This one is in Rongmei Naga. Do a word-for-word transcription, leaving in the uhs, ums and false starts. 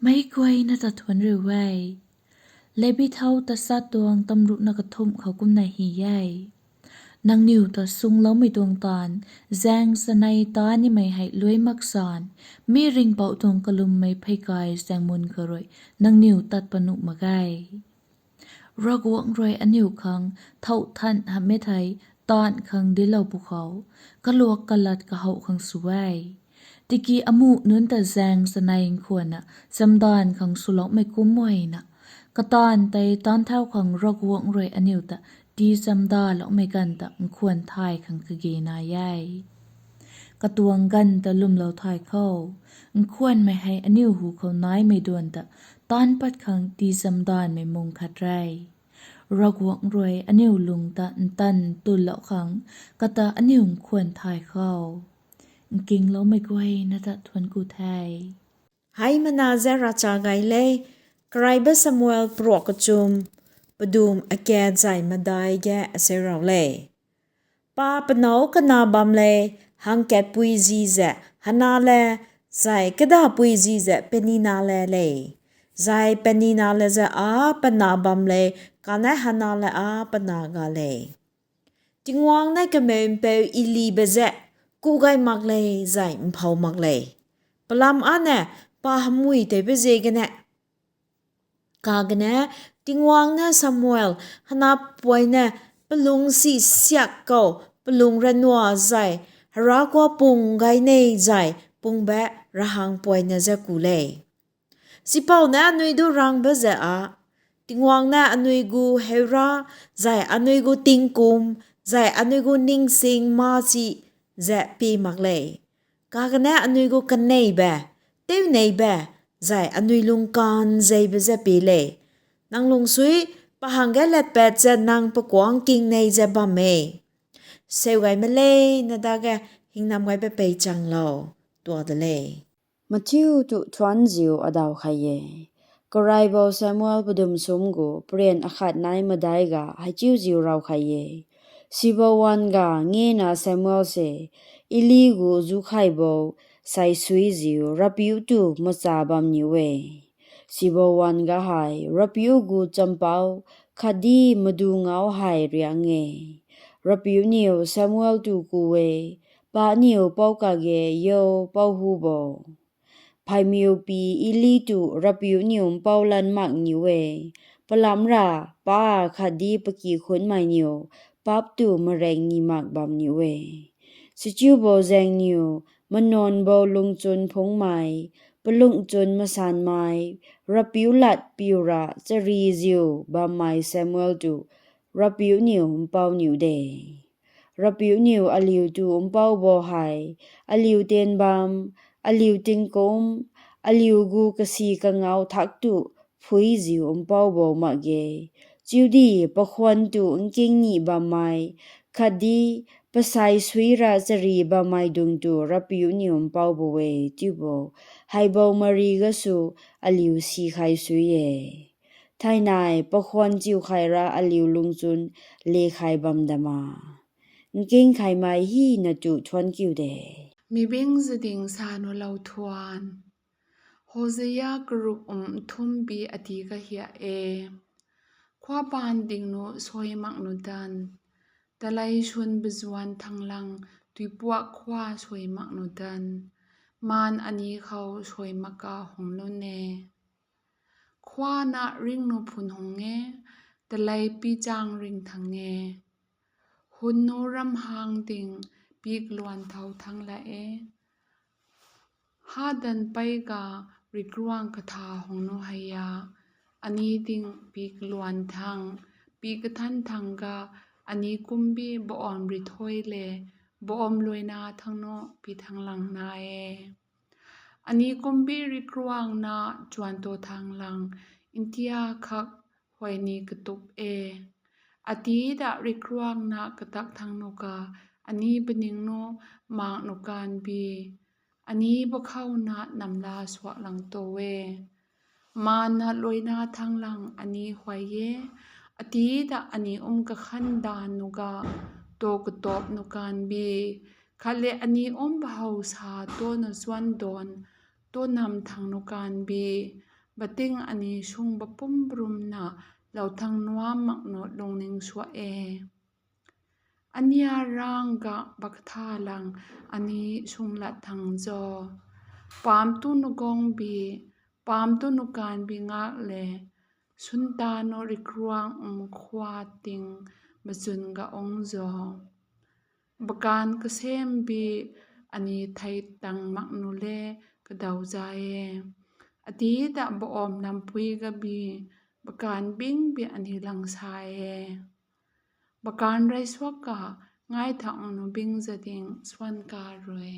Meic guayna ta thuanc riu e. Lebi thau tasat tuang tamruna kathumh khou kumna hei e. Nangniw ta sungloumei tuang taanv, zaeng chanei ta nimei hei luai mak san, mi ringhpouh tuang kalummei pheykai zaengmun khou rui nangniw tat panuh mak ge. Ravguangc rui aniu khang thouhthan hamhmei thei taanv khang dinclou pwkhou, kaluak kalat kahouh khang sw e. Tiki amuh nunc ta zaeng chanei nkhwanna chamdanv khang swloumei kumna, kataanv tei taanv thau khang Ravguangc rui aniu ta tii chamdaloumei ganv ta nkhwan thay khang kage nai e. Katuang ganv ta lwmlou thay khou, nkhwanmei hei aniu hu khou naimei duan ta taanc pat khang tii chamdanvmei mung khat re. Ravguangc rui aniu lung ta ntan tulou khang, kata aniu nkhwan thay khou, nkingloumei guayna ta thuanc ku the. Hei mana ze racha gay le, Karaiba Samuel prok kachum, padum akat zay madai ge asei rau le. Pa panouc kana bam le, hang katpui zi ze Hana le, zay kadapui zi ze Penina le le. Zay Penina le ze a pana bam le, kane Hana le a pana ga le. Tingwang ne kamei mpeu Eli be ze, ku gay mak le, zay mphou mak le. Palam ane, pa hamui tei pe ziegene. Kagane, Tingwang ne Samuel, Hana puai ne, palung si siak khou, palung ranua zay, Hera khou pung gay ne zay, pung be rahang puai ne ze ku le. Sipou ne anui du rang be ze a, Tingwang ne anui gu heura, zay anui gu tingkum, zay anui gu ningsing ma si ze pi mak le. Kagane anui gu kanei be, tew nei be, zay anui lung kan zei be ze pi le. Nang lung sui, pahang ge latpat ze nang pakuang king nei ze bam e. Seu gay me le, na da ge hingnam gay pe pei chang lou, tua de le. Mathiu tu thuanziu adaw khai e. Karaibou Samuel padum sum gu, paren akhat nai madai ga, hei chiuziu rau khai e. Sibou wan ga ngena Samuel se, Eli gu zu khaibou, sai suiziu, Rapiu tu macha bam niu e. Sibou wan ga hei, Rapiu gu champou, khatdi madu ngau hei riang e. Rapiu niu Samuel tu ku e, pa niu pou kage yo pou hu bo. Phaimiu pi Eli tu Rapiu niu mpou lan mak niu e, palam ra pa khatdi paki khunmei niu, pap tu mareng ni mak bam niu e. Sichiu bo zaeng niu, manon bo lungchun phungmei, palungchun masanmei, Rapiu lat piu ra chari ziu bammei Samuel tu, Rapiu niu mpou niu de. Rapiu niu aliu tu mpou bo hei, aliu ten bam, aliu tingkum, aliu gu kasi kangau thak tu phui ziu mpou bo mak ge. Chiudi pakhwan tu nking ni bammei, khatdi pasai sui ra chari bammei dung tu Rapiu niu mpou bo e, chiu bo. Hei bo mari gasu aliu si khai sui e. Thainai pakhwan chiu khai ra aliu lungchun le khai bam dama. Nking khaimei hi na tu thuan kiu de. Mi bing zading sa nu lou thuan. Hosea karup um thum bi ati kahia e. Khua pan ding nu soi mak nu dan. Talei sun bazuan thanglang tuipuak khua soi mak nu dan. Maan ani khou soi mak ka hung nu ne. Khua na ring nu phun hung e, talei pi chang ring thang e. Hun nu ram hang ding pik luan thau thang la e. Ha dan pei ga rikruang katha hung nu hei a, ani ding pik luan thang, pik kathan thang ga, ani kumbi baom rithoi le, baom luaina thang nu pi thang lang na e. Ani kumbi rikruang na chuan to thang lang, India khak huay ni katup e. Ati da rikruang na katak thang nu ka, ani baning nu mak nu kan bi, ani bakhou na namla suak lang to e. Maan na luaina thang lang ani huay e, ati da ani um kakhan dan nu ka, to katop nu kan bi, khat le ani um bahou sa to nu suan don, to nam thang nu kan bi, Bating ani sung bapum brumna lauthang nuam mak nu lungning sua e. Ania rang ga baktha lang ani sung lat thang zo. Paam tu nu gong bi, paam tu nu kan bi ngak le, sunta nu rikruang um khua ting machun ga ong zo. Bakan kasem bi ani thei tang mak nu le kadau za e. Ati ta ba-awm lampui ga bi, bakan bing bi ani lang sa e. Bakan rei suak ka ngai thang nu bing za ding swan ka rui.